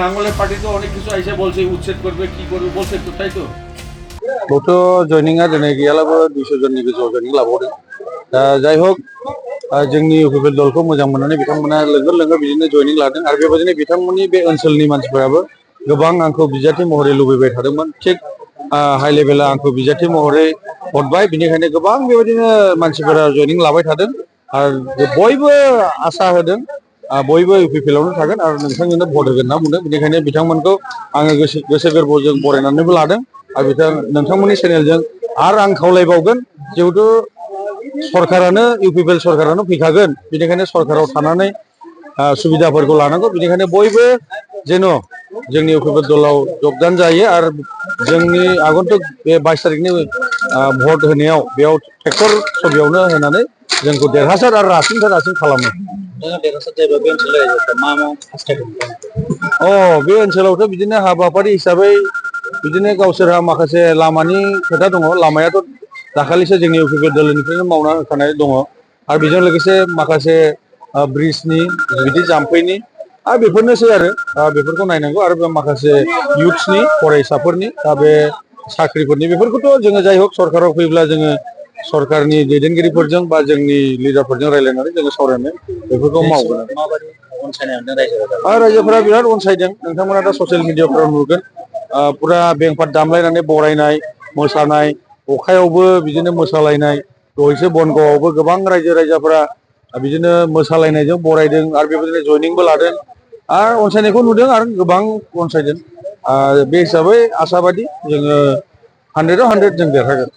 নাঙ্গলের party তো অনেক কিছু আইসে বলছে উচ্ছেদ করবে কি করবে বলছে তো তাই তো गथ' जयनिंआ दिनै गैयाब्लाबो 200 जननि गोजौआव जयनिं लाबावदों दा जाय हक जोंनि इउपिपिएल दलखौ मोजां मोननानै बिथांमोना लोंगोर लोंगोर बिदिनो जयनिं लादों आरो बेबायदिनो बिथांमोननि बे ओनसोलनि मानसिफोराबो गोबां आंखौ बिजाथि महरै लुबैबाय थादोंमोन थिग हाइ लेभेला आंखौ बिजाथि महरै हरबाय बिनिखायनो गोबां बेबायदिनो मानसिफोरा जयनिं लाबाय थादों आरो बयबो आसा होदों बयबो इउपिपिएलआवनो थागोन आरो नोंथांजोंनो भट होगोन होनना बुंदों बेनिखायनो बिथांमोनखौ आङो गोसो गोरबोजों बरायनानैबो लादों आरो नोंथांमोननि चेनेलजों आरो आं खावलायबावगोन जिहेतु सरकारानो इउपिपिएल सरकारानो फैखागोन बेनिखायनो सरकाराव थानानै सुबिदाफोरखौ लानांगौ बेनिखायनो बयबो जेन' जोंनि इउपिपिएल दलाव जगदान जायो आरो जोंनि आगन्तुक बे 22 तारिखनि भट होनायाव बेयाव ट्रेक्टर छबियावनो होनानै जोंखौ देरहासार आरो रासिननिफ्राय रासिन खालामो बे ओनसोलावथ' बिदिनो हाबाफारि हिसाबै बिदिनो गावसोरहा माखासे लामानि खोथा दङ लामायाथ' दाखालिसो जोंनि इउपिपिएल दलनिफ्रायनो मावना होखानाय दङ आरो बेजों लोगोसे माखासे ब्रिजनि बिदि जाम्फैनि आरो बेफोरनोसै आरो बेफोरखौ नायनांगौ आरो बे माखासे इयुथ्सनि फरायसाफोरनि दा बे साख्रिफोरनि बेफोरखौथ' जोङो जाय हक सरकाराव फैब्ला जोङो सरकारनि दैदेनगिरिफोरजों बा जोंनि लिडारफोरजों रायज्लायनानै जोङो सावरायनानै बेफोरखौ मावगोन रायजोफोरा बिराद अनसायदों नोंथांमोना दा ससियेल मिडियाफोराव नुगोन पुरा बेंफार दामलायनानै बरायनाय मोसानाय अखायावबो बिदिनो मोसालायनाय दहायसो बनगावआवबो गोबां रायजो राजाफोरा बिदिनो मोसालायनायजों बरायदों आरो बेबायदिनो जयनिंबो लादों आरो अनसायनायखौ नुदों आरो गोबां अनसायदों बे हिसाबै आसाबादि जोङो 100 आव 100 जों देरहागोन